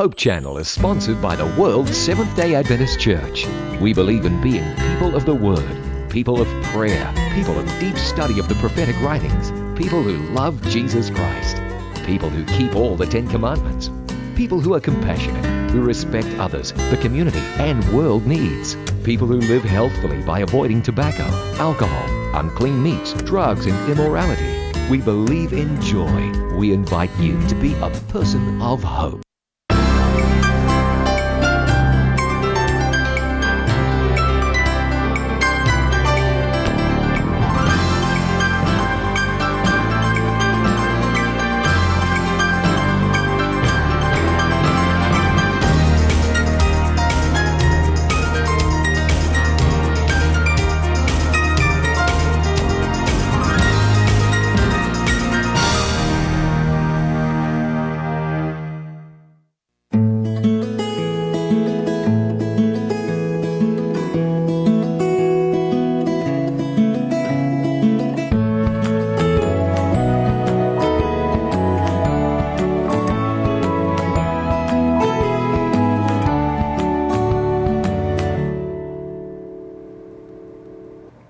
Hope Channel is sponsored by the World Seventh-day Adventist Church. We believe in being people of the Word, people of prayer, people of deep study of the prophetic writings, people who love Jesus Christ, people who keep all the Ten Commandments, people who are compassionate, who respect others, the community, and world needs, people who live healthfully by avoiding tobacco, alcohol, unclean meats, drugs, and immorality. We believe in joy. We invite you to be a person of hope.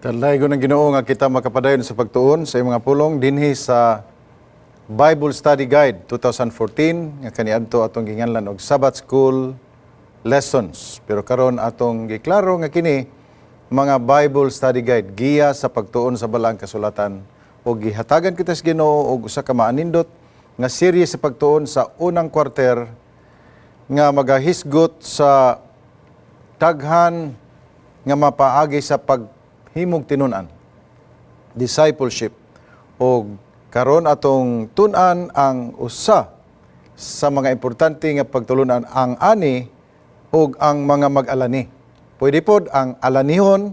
Talaygo ng Ginoo nga kita makapadayon sa pagtuon sa iyong mga pulong dinhi sa Bible Study Guide 2014 nga kaniadto atong ginganlan og Sabbath School Lessons. Pero karon atong giklaro nga kini mga Bible Study Guide, giya sa pagtuon sa balaang kasulatan, ug gihatagan kita sa Ginoo og usa ka maanindot nga serye sa pagtuon sa unang kwarter nga magahisgot sa daghan nga mapaagi sa paghimog tinun-an, discipleship. Og karon atong tun-an ang usa sa mga importante nga pagtulunan, ang ani ug ang mga mag-alani. Pwede pod ang alanihon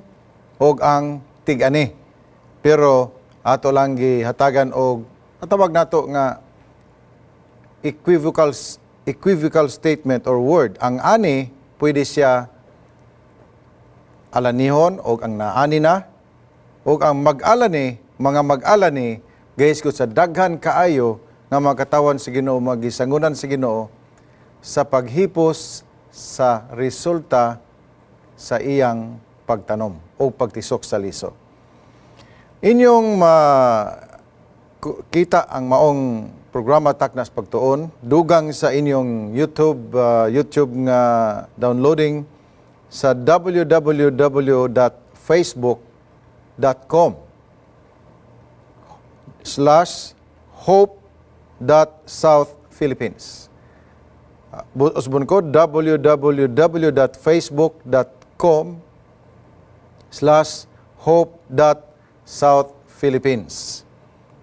ug ang tig-ani, pero ato lang gihatagan og atawag nato nga equivocal statement or word. Ang ani, pwede siya alanihon og ang naani na, og ang mag-alani, mga mag-alani, gahisgot sa daghan kaayo nga mga katawan sa Ginoo, magisangunan sa Ginoo sa paghipos sa resulta sa iyang pagtanom o pagtisok sa liso. Inyong makita ang maong programa Taknas Pagtuon dugang sa inyong YouTube nga downloading sa www.facebook.com/hope.southphilippines. Usbon ko, www.facebook.com/hope.southphilippines.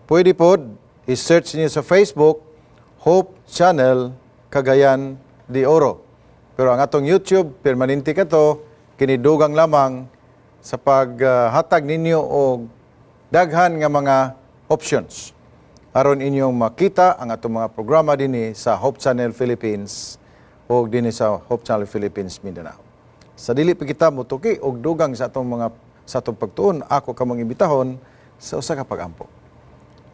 Pwede po i-search niyo sa Facebook, Hope Channel Cagayan de Oro. Pero ang atong YouTube, permanente ka to, kinidugang lamang sa paghatag ninyo og daghan nga mga options aron inyong makita ang atong mga programa dinhi sa Hope Channel Philippines o dinhi sa Hope Channel Philippines Mindanao. Sa dili pa kita mutuki og dugang sa atong pagtuon, ako kamong imbitahon sa usa ka pag-ampo.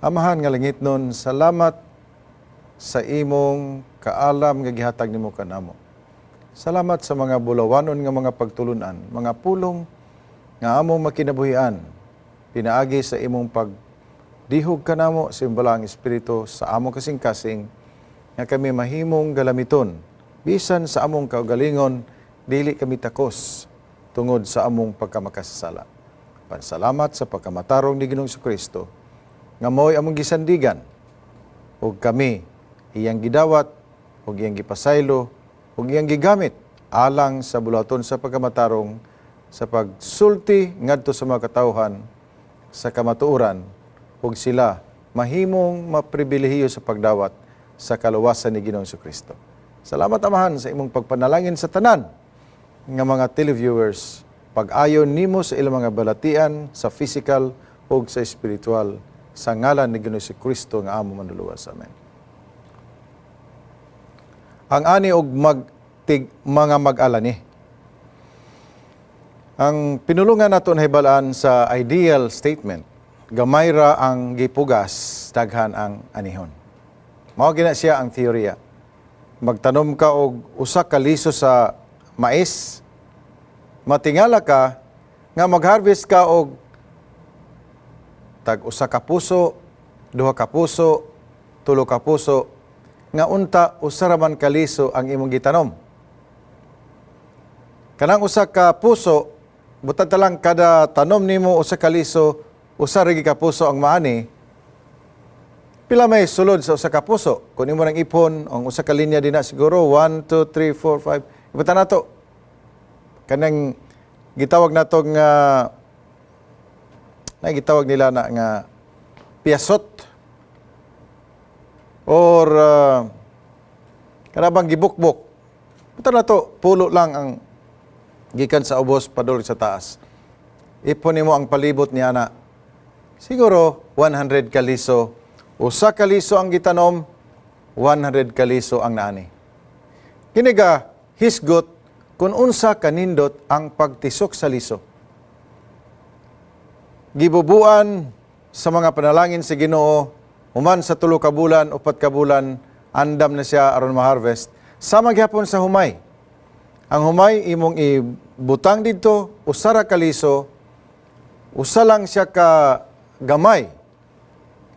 Amahan nga langitnon, salamat sa imong kaalam nga gihatag nimo kanamo. Salamat sa mga bulawanon nga mga pagtulunan, mga pulong nga among makinabuhian, pinaagi sa imong pagdihog kanamo sa imong Balaang Espiritu sa among kasing-kasing, nga kami mahimong galamiton bisan sa among kaugalingon, dili kami takos tungod sa among pagkamakasasala. Pansalamat sa pagkamatarong ni Ginoong Kristo nga mao'y among gisandigan ug kami iyang gidawat ug iyang gipasaylo ug iyang gigamit alang sa buluhaton sa pagkamatarong, sa pagsulti ngadto sa mga katawhan sa kamatuoran, ug sila mahimong mapribilehiyo sa pagdawat sa kaluwasan ni Ginoong Kristo. Salamat, Amahan, sa imong pagpanalangin sa tanan nga mga televiewers, pag-ayon nimo sa ilang mga balatian sa physical ug sa espiritual, sa ngalan ni Ginoong Kristo nga among manluluwas. Amen. Ang ani og mga mag-alani. Ang pinulungan nato nahibalaan sa ideal statement, gamay ra ang gipugas, daghan ang anihon. Mao gina siya ang teorya. Magtanom ka og usa ka liso sa mais, matingala ka nga mag-harvest ka og tag usa ka puso, duha ka puso, tulo ka puso, nga unta usa ra man ka liso ang imong gitanom. Kanang usa ka puso, butang ta lang kada tanom nimo usa ka liso, usa ra ka puso ang maani. Pila may sulod sa usa ka puso? Kung imo nang ipon, ang usa ka linya dinha siguro 1, 2, 3, 4, 5. Ibutang nato. Kanang gitawag nato nga na gitawag nila na nga piasot or kanabang gibukbok. Butang nato pulo lang ang gikan sa ubos padulong sa taas. Ipon nimo ang palibot niya na siguro 100 ka liso. Usa ka liso ang gitanom, 100 ka liso ang naani. Kini ga hisgot kung unsa kanindot ang pagtisok sa liso. Gibubuan sa mga panalangin sa Ginoo, human sa 3 ka bulan, 4 ka bulan, andam na siya aron ma-harvest. Sama gyapon sa humay. Ang humay imong ibutang didto usa ra ka liso, usa lang siya ka gamay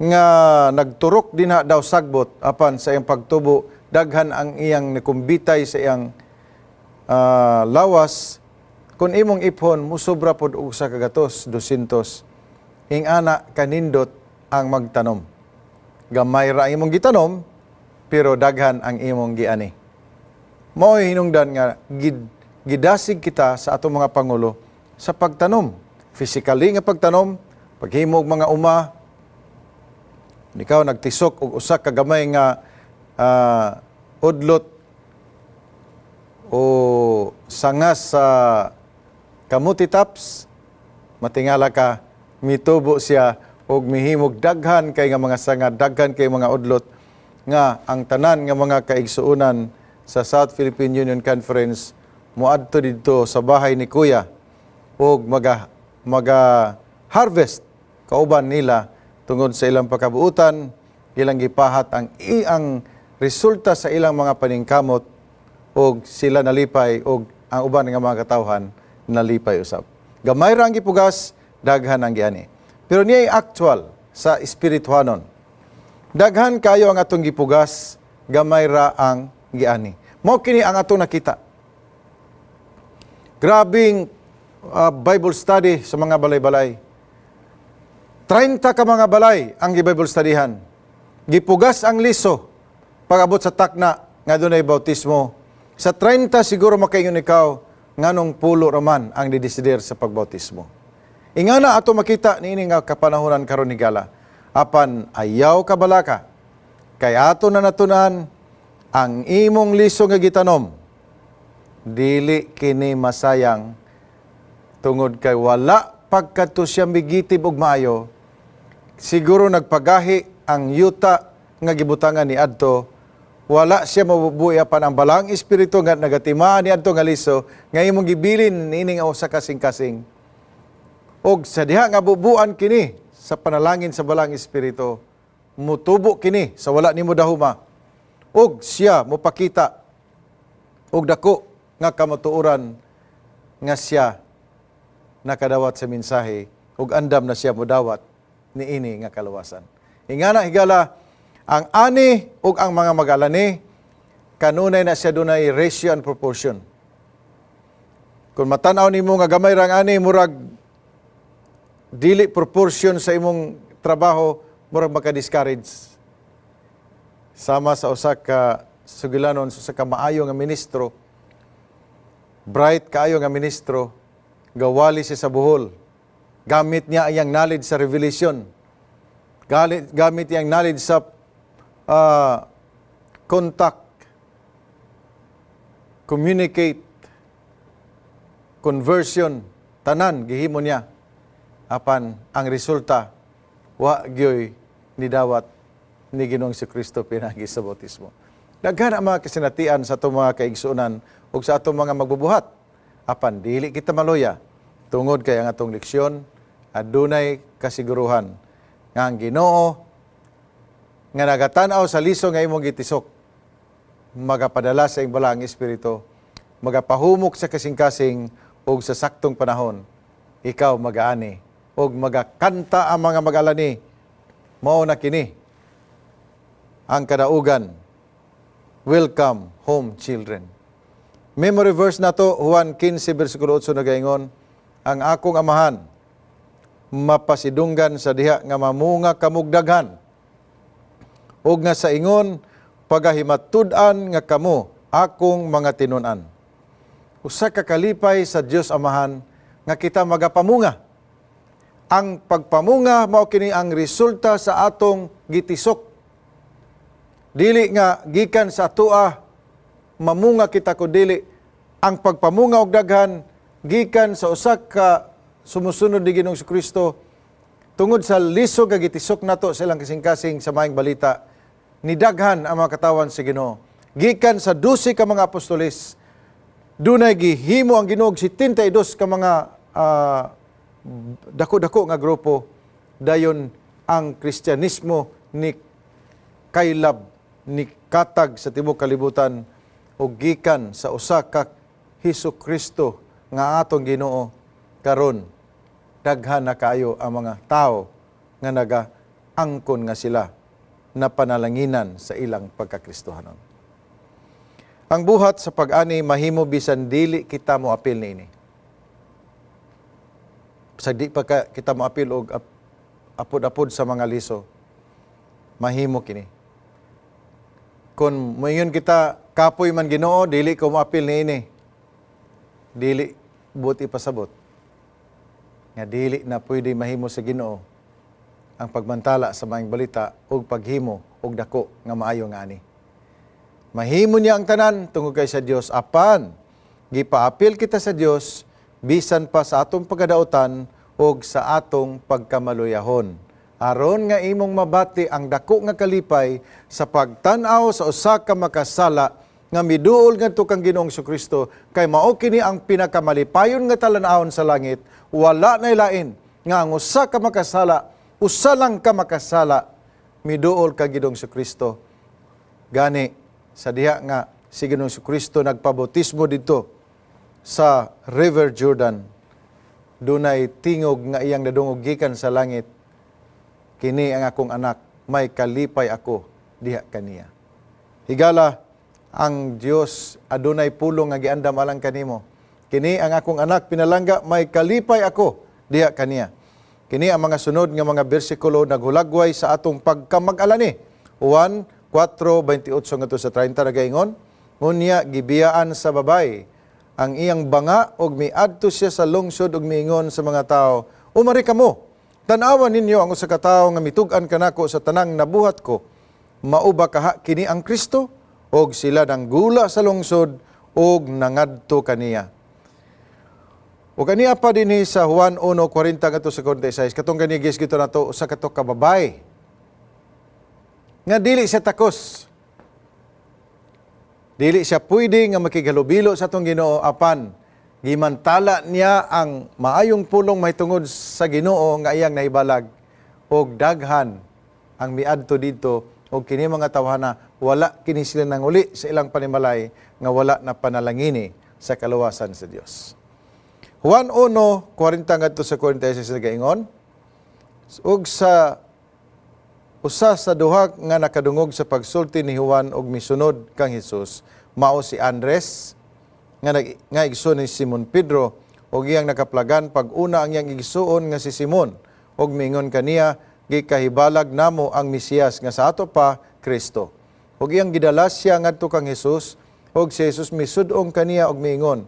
nga nagturok dinha daw sagbot, apan sa iyang pagtubo daghan ang iyang nikumbitay sa iyang lawas. Kung imong iphon, musobra pod og usa ka gatos, 200. Ing-ana kanindot ang magtanom. Gamay ra ang imong gitanom, pero daghan ang imong giani. Mao'y hinungdan nga gidasig kita sa atong mga pangulo sa pagtanom. Physically nga pagtanom, paghimo og mga uma, ikaw nagtisok og usa ka gamay nga udlot o sangas sa kamuti tops, matingala ka, mitubo siya og mihimog daghan kay nga mga sanga, daghan kay mga udlot nga ang tanan nga mga kaigsuonan sa South Philippine Union Conference moadto didto sa bahay ni Kuya og maga harvest kauban nila tungod sa ilang pagkabuutan, ilang gipahat ang resulta sa ilang mga paningkamot og sila nalipay og ang uban nga mga katawhan nalipay usab. Gamay ra ang gipugas, daghan ang giani. Pero niya actual sa espirituhanon. Daghan kayo ang atong gipugas, gamay ra ang giani. Mao kini ang atong nakita. Grabing Bible study sa mga balay-balay. 30 ka mga balay ang gi-Bible studyhan. Gipugas ang liso pag-abot sa takna nga dunay bautismo. Sa 30 siguro makaingon ikaw nganong 10 raman ang didesider sa pagbautismo. Ingana ato makita niini nga kapanahonan karon, higala. Apan ayaw kabalaka kay ato na natunan ang imong liso nga gitanom dili kini masayang tungod kay wala pagkadto siya migitib og maayo. Siguro nagpagahi ang yuta nga gibutangan ni adto, wala siya mabubuhi, apan ang Balaang Espiritu nga nagatimaan ni adto nga liso nga imong gibilin niini nga usa kasing-kasing og sa diha nga bubuan kini sa panalangin sa Balaang Espiritu, mutubo kini sa wala nimo dahuma og siya mopakita og dako nga kamatuoran nga siya nakadawat sa mensahe ug andam na siya modawat niini nga kaluwasan. Ingana, higala, ang ani ug ang mga magalani kanunay na siya dunay ratio and proportion. Kung matanaw nimo nga gamay ra ang ani, murag dili proportion sa imong trabaho, murag maka-discourage. Sama sa usa ka sugilanon sa usa ka maayo nga ministro, bright kaayo nga ministro, gawali siya sa Bohol. Gamit niya iyang knowledge sa revelation. Gamit iyang knowledge sa contact, communicate, conversion, tanan gihimo niya. Apan ang resulta, wa gyoy nidawat ni Ginoong Kristo pinagi sa bautismo. Daghan ang mga kasinatian sa atong mga kaigsuonan ug sa atong mga magbubuhat. Apan dili kita maluya tungod kay ang atong leksyon adunay kasiguruhan nga ang Ginoo nga nagatan-aw sa liso nga imong gitisok. Magapadala sa iyang Balaang Espiritu, magapahumok sa kasing-kasing ug sa saktong panahon, ikaw magaani ug magakanta ang mga mag-alani. Mao na kini ang kadaugan. Welcome home, children. Memory verse nato, Juan 15 versikulo 8, nagaingon, "Ang akong Amahan mapasidunggan sa diha nga mamunga kamog daghan ug nga sa ingon pagahimatud-an nga kamo akong mga tinun-an." Usa ka kalipay sa Dios Amahan nga kita magapamunga. Ang pagpamunga, mao kini ang resulta sa atong gitisok. Dili nga gikan sa atoa mamunga kita, ko dili ang pagpamunga og daghan gikan sa usa ka sumusunod ni Ginoong Kristo. Tungod sa lisog nga gitisok nato sa ilang kasing-kasing sa Maayong Balita, nidaghan ang mga katawan sa Ginoo. Gikan sa 12 ka mga apostoles, dunay gihimo ang Ginoo og 72 ka mga dako-dako nga grupo. Dayon ang Kristyanismo ni kaylab, ni katag sa tibuok kalibutan, ug gikan sa usa ka Hesus Kristo nga atong Ginoo, karon daghan na kaayo ang mga tao nga naga-angkon nga sila na panalanginan sa ilang pagkakristohanon. Ang buhat sa pag-ani mahimo bisan dili kita mo apil niini. Sa di pa kita mo apil og apod-apod sa mga liso, mahimo kini. Kung moingon kita, "Kapoy man, Ginoo, dili ko moapil niini." Dili buot ipasabot nga dili na pwede mahimo sa Ginoo ang pagmantala sa Maayong Balita ug paghimo og dako nga maayo nga ani. Mahimo niya ang tanan tungod kay sa Dios, apan gipaapil kita sa Dios bisan pa sa atong pagkadautan ug sa atong pagkamaluyahon. Aron nga imong mabati ang dako nga kalipay sa pagtan-aw sa usa ka makasala nga miduol ngadto kang Ginoong Kristo, kay mao kini ang pinakamalipayon nga talan-awon sa langit. Wala na lain nga ang usa ka makasala, usa lang ka makasala, miduol kang Ginoong Kristo. Gani sa diha nga si Ginoong Kristo nagpabautismo didto sa River Jordan, dunay tingog nga iyang nadungog gikan sa langit, "Kini ang akong anak, may kalipay ako diha kaniya." Higala, ang Dios adunay pulong nga giandam alang kanimo. "Kini ang akong anak pinalangga, may kalipay ako diha kaniya." Kini ang mga sunod nga mga bersikulo naghulagway sa atong pagkamag-alani. Juan 4:28 ngadto sa 30 nagaingon, "Ngunya gibiyaan sa babay ang iyang banga ug miadto siya sa lungsod ug miingon sa mga tao, 'Umari kamo, tan-awan ninyo ang usa ka tawo nga mitug-an kanako sa tanang nabuhat ko. Mao ba kaha kini ang Kristo?' Og sila nanggula sa lungsod ug nangadto kaniya." Ug kaniya pa dinhi sa Juan 1:40 ngadto sa 46, katong gani gito nato, usa kato ka babay nga dili siya takos. Dili siya pwede nga makighalubilo sa atong Ginoo, apan gimantala niya ang maayong pulong mahitungod sa Ginoo nga iyang nahibalag, og daghan ang miadto didto, og kini mga tawhana, wala kini sila nanguli sa ilang panimalay nga wala na panalangini sa kaluwasan sa Dios. Juan 1:40 ngadto sa 46 nagaingon, "Ug sa usa sa duha nga nakadungog sa pagsulti ni Juan og misunod kang Hesus mao si Andres nga igsoon ni Simon Pedro. Og iyang nakaplagan pag-una ang iyang igsuon nga si Simon og miingon kaniya, 'Gikahibalag namo ang Mesiyas,' nga sa ato pa Kristo. Ug iyang gidala siya ngadto kang Hesus. Ug si Hesus misud-ong kaniya og miingon,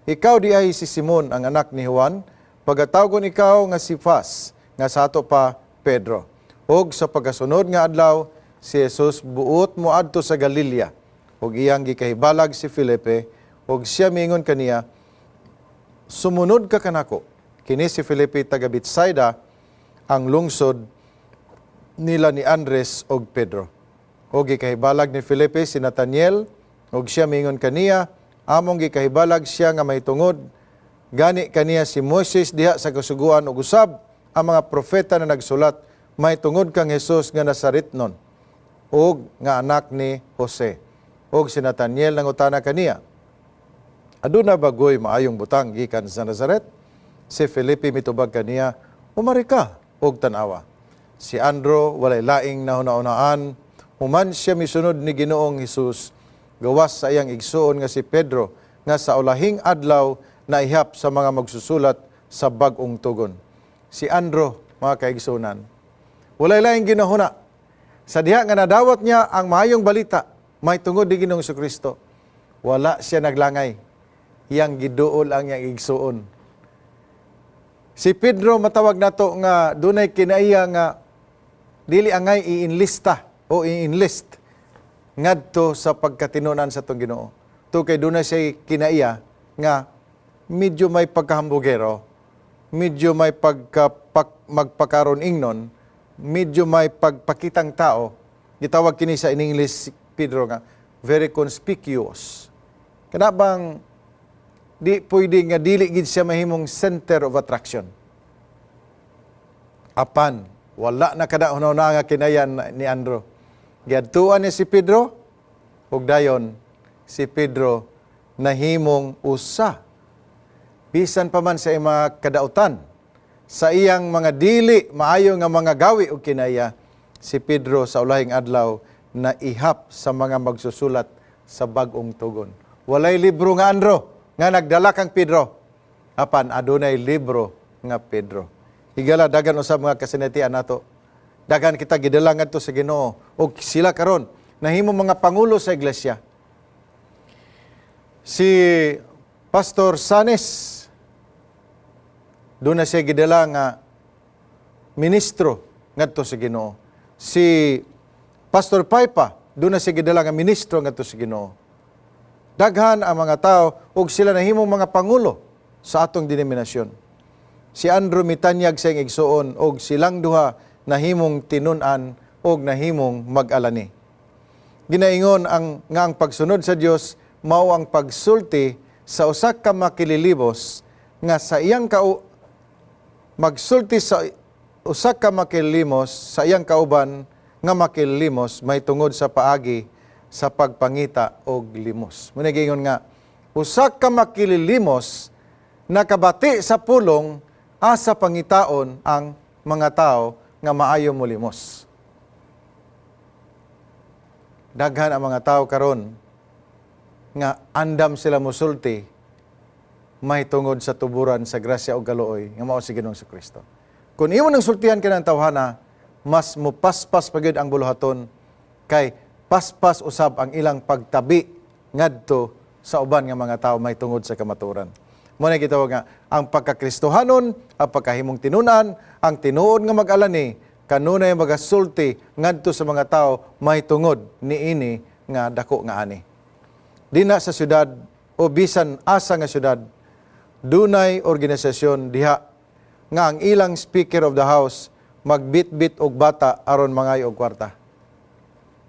'Ikaw di ay si Simon, ang anak ni Juan, pagatawgon ikaw nga Sifas,' nga sa ato pa Pedro." Ug sa pagkasunod nga adlaw, si Jesus buot moadto sa Galilea. Ug iyang gikahibalag si Felipe, ug siya miingon kaniya, 'Sumunod ka kanako.' Kini si Felipe taga Betsaida, ang lungsod nila ni Andres og Pedro. Ug gikahibalag ni Felipe si Nathaniel, ug siya miingon kaniya, 'Among gikahibalag siya nga mahitungod gani kaniya si Moises diha sa Kasuguan ug usab ang mga propeta na nagsulat mahitungod kang Hesus nga Nazaretnon ug nga anak ni Jose." Ug si Nathaniel nangutana kaniya, "Aduna ba goy maayong butang gikan sa Nazaret?" Si Felipe mitubag kaniya, "Umari ka og tan-awa." Si Andrew walay laing nahuna-unaan human siya misunod ni Ginoong Hesus, gawas sa iyang igsuon nga si Pedro, nga sa ulahing adlaw naihap sa mga magsusulat sa Bag-ong Tugon. Si Andrew, mga kaigsuonan, walay laing ginahuna. Sa diha nga nadawat niya ang maayong balita mahitungod ni Ginoong Kristo, wala siya naglangay. Iyang giduol ang iyang igsuon. Si Pedro, matawag nato nga dunay kinaiya nga dili angay i-enlista o i-enlist ngadto sa pagkatinunan sa atong Ginoo. To kay dunay siya kinaiya nga medyo may pagkahambugero, medyo may magpakaron ingnon, medyo may pagpakitang tao. Gitawag kini sa in English, Pedro, nga very conspicuous. Kana bang di pwede nga dili gid siya mahimong center of attraction. Apan wala na kada una nga kinayan ni Andrew. Giadtuan niya si Pedro ug dayon si Pedro nahimong usa, bisan pa man sa iyang mga kadautan, sa iyang mga dili maayo nga mga gawi ug kinaya, si Pedro sa ulahing adlaw na ihap sa mga magsusulat sa Bag-ong Tugon. Walay libro nga Andrew nga nagdala kang Pedro. Apan adunay libro nga Pedro. Higala, daghan usab mga kasinatian nato. Daghan kita gidala ngadto sa Ginoo ug sila karon nahimo mga pangulo sa iglesia. Si Pastor Sanes, duna siya gidala nga ministro ngadto sa Ginoo. Si Pastor Paipa, duna siya gidala nga ministro ngadto sa Ginoo. Daghan ang mga tao ug sila nahimong mga pangulo sa atong denominasyon. Si Andrew mitanyag sa iyang igsuon og silang duha nahimong tinun-an og nahimong mag-alani. Ginaingon ang nga ang pagsunod sa Dios mao ang pagsulti sa usa ka makililimos nga sa iyang kau magsulti sa usa ka makililimos sa iyang kauban nga makililimos mahitungod sa paagi sa pagpangita og limos. Muna giingon nga usa ka makililimos nakabati sa pulong, asa pangitaon ang mga tao nga maayo molimos. Daghan ang mga tao karon nga andam sila musulti mahitungod sa tuburan sa grasya o kaluoy nga mao si Ginoong Kristo. Kung imo nang sultihan ka ng tawhana, mas mupaspas pa gyud ang buluhaton kay paspas usab ang ilang pagtabi ngadto sa uban nga mga tao mahitungod sa kamatuoran. Mao na gitawag nga ang pagkakristohanon, ang pagkahimong tinunan, ang tinuod nga mag-alani, kanunay magasulti ngadto sa mga tao mahitungod niini nga dako nga ani. Dina sa syudad o bisan asa nga syudad, dunay organisasyon diha nga ang ilang speaker of the house magbitbit og bata aron mangayo og kwarta.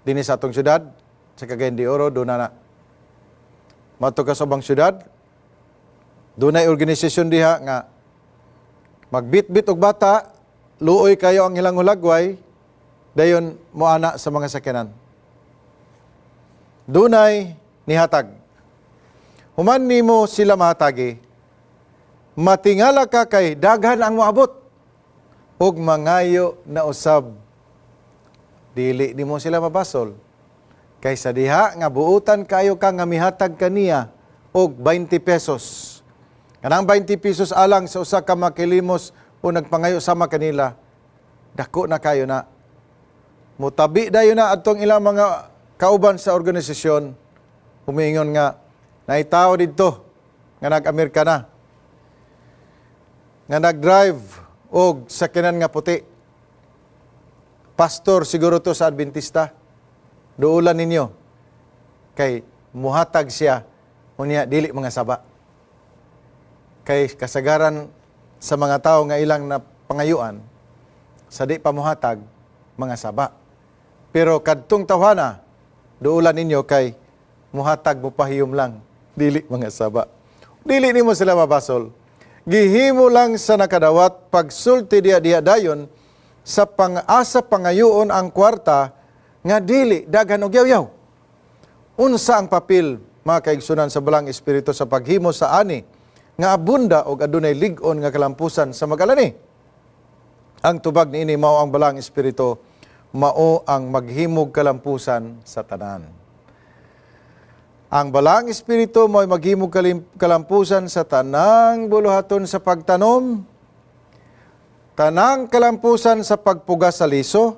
Dinhi sa atong syudad, sa Cagayan de Oro, duna na. Mato ka sa ubang syudad, dunay organisasyon diha nga magbitbit og bata, luoy kayo ang ilang hulagway, dayon moana sa mga sakyanan. Dunay nihatag. Human nimo sila mahatagi, matingala ka kay daghan ang moabot ug mangayo na usab. Dili nimo sila mabasol. Kay sa diha nga buutan kayo ka nga mihatag kaniya og 20 pesos. Kanang 20 pesos alang sa usa ka makilimos o nagpangayo sama kanila, dako na kayo na. Mutabi dayon na atong ilang mga kauban sa organisasyon, humingon nga, "Naitawo didto nga nag-Amerika na, nga nag-drive og sakyanan nga puti. Pastor siguro to sa Adventista. Duulan ninyo. Kay muhatag siya, unya dili mga saba." Kay kasagaran sa mga tao nga ilang na pangayuan, sa di pa muhatag, mga saba. Pero kadtong tawhana, "Duulan ninyo kay muhatag, mupahiyom lang, dili mga saba." Dili nimo sila mabasol. Gihimo lang sa nakadawat pagsulti diha diha dayon sa pang-asa pangayoon ang kwarta nga dili daghan og yaw-yaw. Unsa ang papel, mga kaigsunan, sa Balaang Espiritu sa paghimo sa ani nga abunda og adunay lig-on nga kalampusan sa mag-alani? Ang tubag niini mao ang Balaang Espiritu mao ang maghimog kalampusan sa tanan. Ang Balaang Espiritu mo'y maghimog kalampusan sa tanang buluhaton sa pagtanom, tanang kalampusan sa pagpugas sa liso,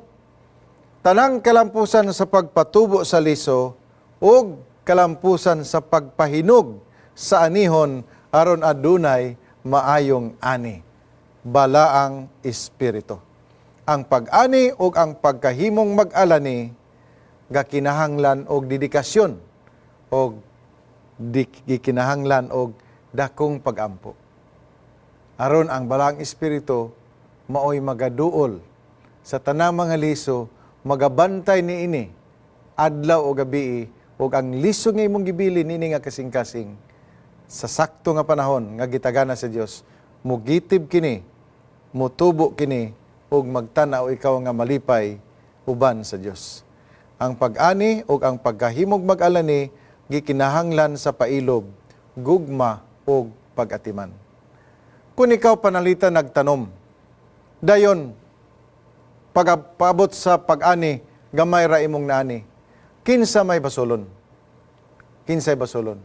tanang kalampusan sa pagpatubo sa liso, ug kalampusan sa pagpahinog sa anihon aron adunay maayong ani. Balaang Espiritu. Ang pag-ani ug ang pagkahimong mag-alani gakinahanglan og dedikasyon og gikinahanglan og dakong pagampo. Aron ang Balaang Espiritu maoy magaduol sa tanang mga liso, magabantay niini adlaw o gabi, ug ang liso nga imong gibili niini nga kasing-kasing, sa sakto nga panahon nga gitagana sa Dios, mugitib kini, mutubo kini, ug magtan-aw ikaw nga malipay uban sa Dios. Ang pag-ani ug ang pagkahimog mag-alani gikinahanglan sa pailob, gugma ug pag-atiman. Kung ikaw panalita nagtanom, dayon pag-abot sa pag-ani, gamay ra imong naani, kinsa may basolon? Kinsay basolon?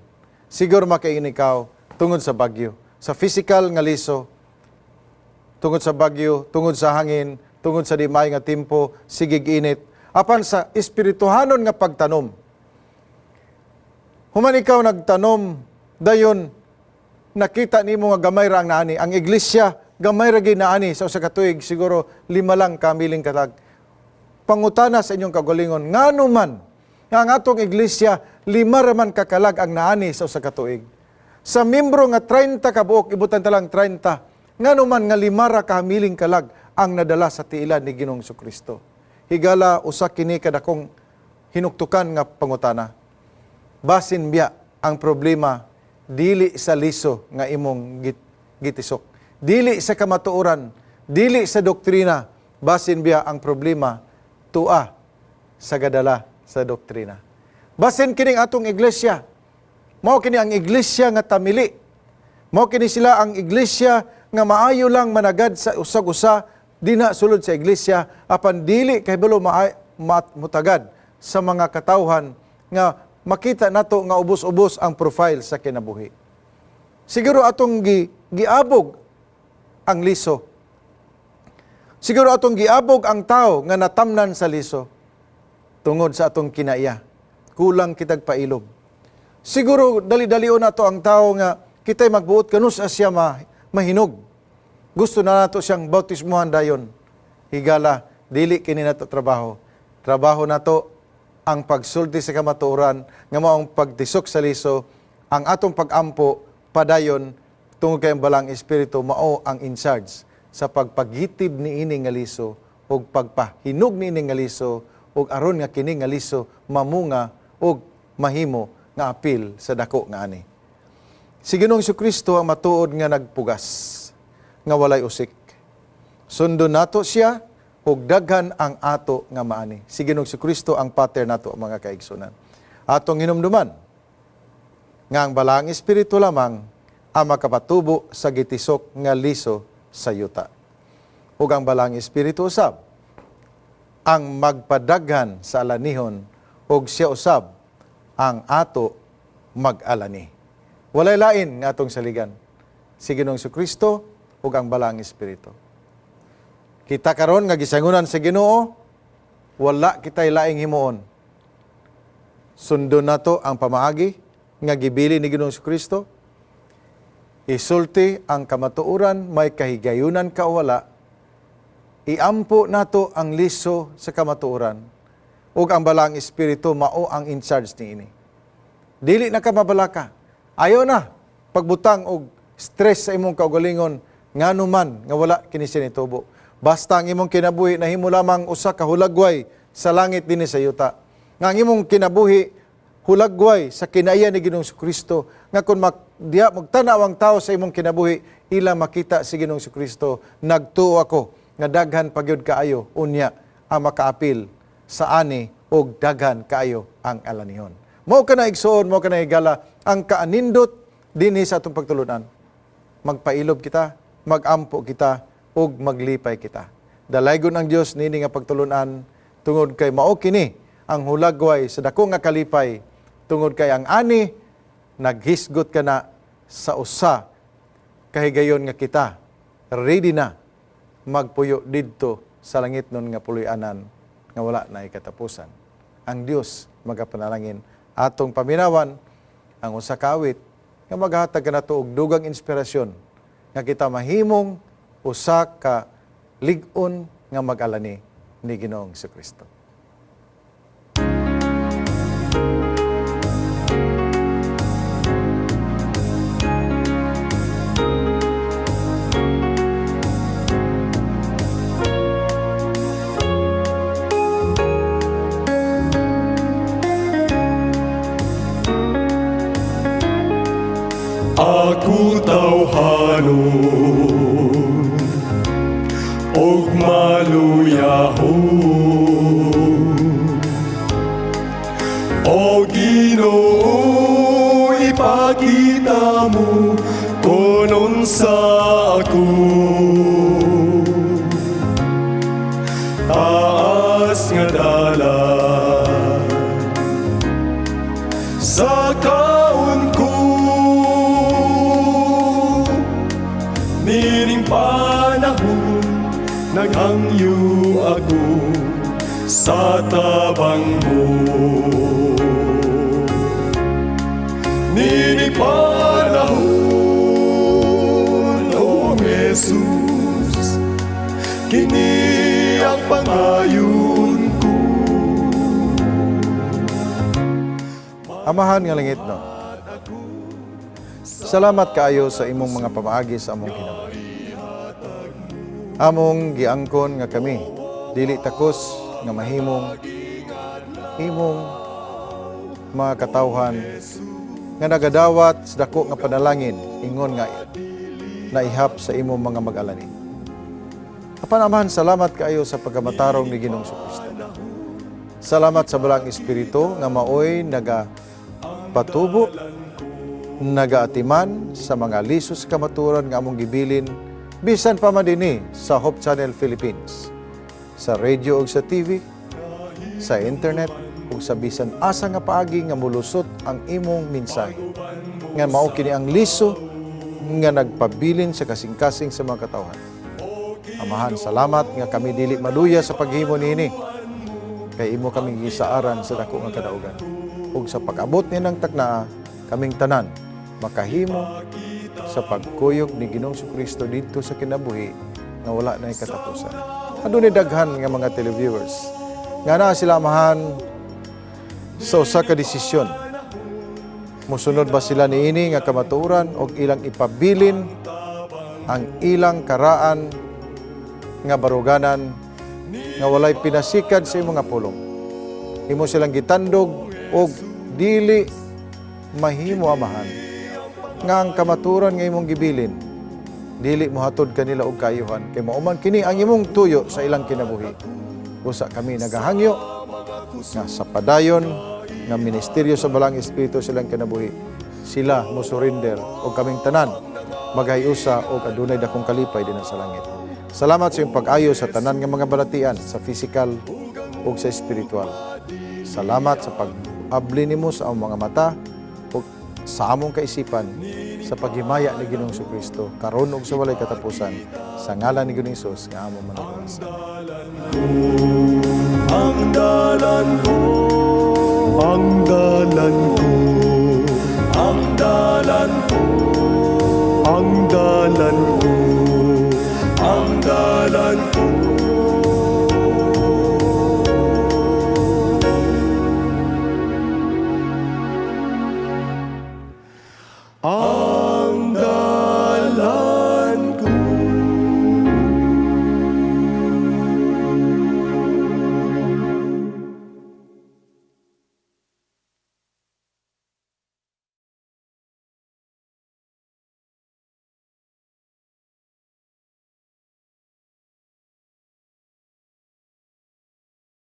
Siguro makaingon ikaw, tungod sa bagyo, sa physical nga liso, tungod sa bagyo, tungod sa hangin, tungod sa di maayo nga timpo, sigig init. Apan sa espirituhanon nga pagtanom, human ikaw nagtanom, dayon nakita nimo nga gamay ra ang naani. Ang iglesia, gamay ra gyud naani sa usa ka tuig, siguro 5 lang kamiling kalag. Pangutana sa inyong kaugalingon, ngano man nga ang atong iglesia 5 ra man kakalag ang naani sa usa ka tuig? Sa membro nga 30 kabuok, ibutan ta lang 30, ngano man nga 5 ra kamiling kalag ang nadala sa tiilan ni Ginoong Kristo? Higala, usa kini kadakong hinuktukan nga pangutana. Basin biya ang problema dili sa liso nga imong gitisok, dili sa kamatuoran, dili sa doktrina, basin biya ang problema tua sa gadala sa doktrina. Basin kining atong iglesia, mao kini ang iglesia nga tamili. Mao kini sila ang iglesia nga maayo lang managad sa usag-usa dina sulod sa iglesia, apan dili kahibalo mutagad sa mga katawhan nga makita nato nga ubos-ubos ang profile sa kinabuhi. Siguro atong giabog ang liso. Siguro atong giabog ang tao nga natamnan sa liso tungod sa atong kinaiya. Kulang kitag pailob. Siguro dali-dalion nato ang tao nga kita'y magbuot kanus siya mahinog. Gusto na nato siyang bautismuhan dayon. Higala, dili kini nato trabaho. Trabaho nato ang pagsulti sa kamatuoran nga mao ang pagtisok sa liso, ang atong pagampo padayon tungod kay ang Balaang Espiritu mao ang in charge sa pagpagitib niini nga liso ug pagpahinog niini nga liso ug aron nga kini nga liso mamunga ug mahimo nga apil sa dako nga ani. Si Ginoong Kristo ang matuod nga nagpugas nga walay usik. Sundon nato siya ug daghan ang ato nga maani. Si Ginoong Kristo ang pattern nato, mga kaigsunan. Atong hinumduman nga ang Balaang Espiritu lamang ang makapatubo sa gitisok nga liso sa yuta. Ug ang Balaang Espiritu usab ang magpadaghan sa alanihon ug siya usab ang ato mag-alani. Walay lain nga atong saligan. Si Ginoong Kristo ug ang Balaang Espiritu. Kita karon nga gisangunan sa Ginoo, wala kitay laing himuon. Sundon nato ang pamaagi nga gibili ni Ginoong Kristo. Isulti ang kamatuoran, may kahigayunan ka o wala. Iampo nato ang liso sa kamatuoran ug ang Balaang Espiritu mao ang in charge niini. Dili na ka mabalaka. Ayaw na pagbutang og stress sa imong kaugalingon ngano man nga wala kini siya nitubo. Basta ang imong kinabuhi nahimo lamang usa ka hulagway sa langit dinhi sa yuta. Nga ang imong kinabuhi hulagway sa kinaiya ni Ginoong Kristo, nga kung diha magtan-aw ang tao sa imong kinabuhi, ila makita si Ginoong Kristo. Nagtuo ako nga daghan pagyud kaayo unya ang makaapil sa ani og daghan kaayo ang alanihon. Mao kana, igsoon, mao kana, higala, ang kaanindot dinhi sa atong pagtulunan. Magpailob kita, magampo kita, ug maglipay kita. Dalaygon ang Dios nini nga pagtulunan tungod kay mao kini ang hulagway sa dako nga kalipay tungod kay ang ani naghisgot kana sa usa kahigayon nga kita ready na magpuyo didto sa langit nun nga puloy-anan nga wala na katapusan. Ang Dios magapanalangin. Atong paminawan ang usa ka awit nga maghatag kanato og dugang inspirasyon nga kita mahimong usa ka lig-on nga mag-alani ni Ginoong Kristo. Ako tawhanon og maluyahon. O Ginoo, ipakita mo kon unsa ako. Taas nga dalan sa kaon ko. Nining panahon, naghangyo ako sa tabang mo. Nining panahon, O Jesus, kini ang pangayon ko. Amahan nga langit no. Salamat kaayo sa imong mga pamaagi sa among kinabuhi. Among giangkon nga kami dili takos nga mahimong imong mga katawhan nga nagadawat sa dako nga panalangin ingon nga naihap sa imong mga mag-alani. Apan Amahan, salamat kaayo sa pagkamatarong ni Ginoong Kristo. Salamat sa Balaang Espiritu nga maoy naga patubo, nagaatiman sa mga lisos kamaturan nga among gibilin bisan pa man dinhi sa Hope Channel Philippines, sa radio ug sa TV, sa internet ug sa bisan asa nga paagi nga mulusot ang imong mensahe. Nga mao kini ang liso nga nagpabilin sa kasing-kasing sa mga katawhan. Amahan, salamat nga kami dili maluya sa paghimo niini kay imo kaming gisaaran sa dako nga kadaugan. Ug sa pag-abot ni ng taknaa, kaming tanan makahimo sa pagkuyog ni Ginoong Kristo didto sa kinabuhi nga wala na katapusan. Adunay daghan nga mga televiewers nga naa sila, Amahan, sa usa ka desisyon. Musunod ba sila niini nga kamatuoran og ilang ipabilin ang ilang karaan nga baruganan nga walay pinasikad sa imong nga pulong? Imo silang gitandog og dili mahimo, Amahan, nga ang kamaturan nga imong gibilin dili mohatod kanila og kaayuhan kay mao man kini ang imong tuyo sa ilang kinabuhi. Usa kami nagahangyo nga sa padayon nga ministeryo sa Balaang Espiritu sa ilang kinabuhi, sila mo surrender og kaming tanan maghiusa og adunay dakong kalipay dinha sa langit. Salamat sa iyong pag-ayo sa tanan nga mga balatian sa physical ug sa espiritual. Salamat sa pag-abli nimo sa among mga mata ug sa among kaisipan sa paghimaya ni Ginoong Kristo karon ug sa walay katapusan, sa ngalan ni Ginoong Hesus nga among manluluwas. Ang dalan ko.